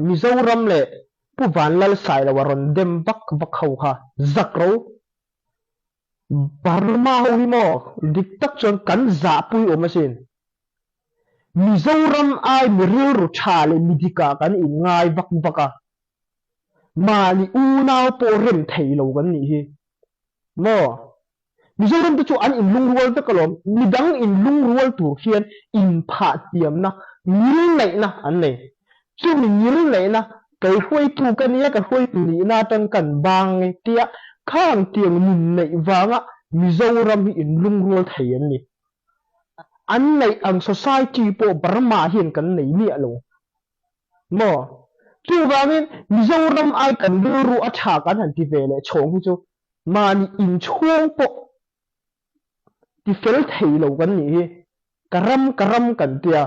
Mizoram leh Pu Vanlalsailoa rawn dem vak vak ho kha zak ro. Burma ho hi maw dik tak chuan kan zahpui awm asin. Mizoram ai mi rilru tha leh mi dikah kan inngai vak vak a, mahni unau pawh rem thei lo kan nih hi. Maw? Mizoram te chu an inlungrual vek alawm, midang inlungrual tur hian inphah hniamna, ngilneihna an nei. Chumi ngilneihna kei hruaitu ka nia, ka hruaitu nihna atang kan bang e tia khang tiang nun neih vanga Mizoram hi inlungrual thei an ni. An neih ang society pawh Burma hian kan nei miah lo maw? Chuvangin Mizoram ai kan rilru a tha kan han ti ve leh chhawng hi chu Mahni inchhung pawh ti fel thei lo kan nih hi, ka ram ka ram kan tia.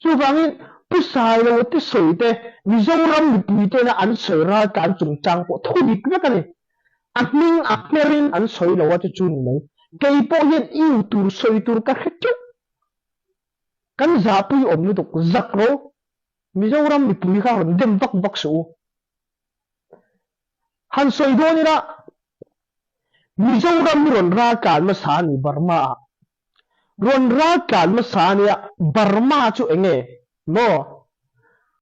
Chuvangin Pu Sailo te sawi te, Mizoram mipui tena an sawi raltlan chungchang pawh thu dik vek a ni. A hming a hmerin an sawi lo a chu chu ni mai. Kei pawh hian iu tur sawi tur ka hre teuh. Kan zahpui awm lutuk zak ro. Mizoram mipui kha rawn dem vak vak suh u. Han sawi dawn ila, Mizoram hi rawn raltlan hmasa a ni Burma ah. Rawn raltlan hmasa a nia, Burma chu eng nge maw?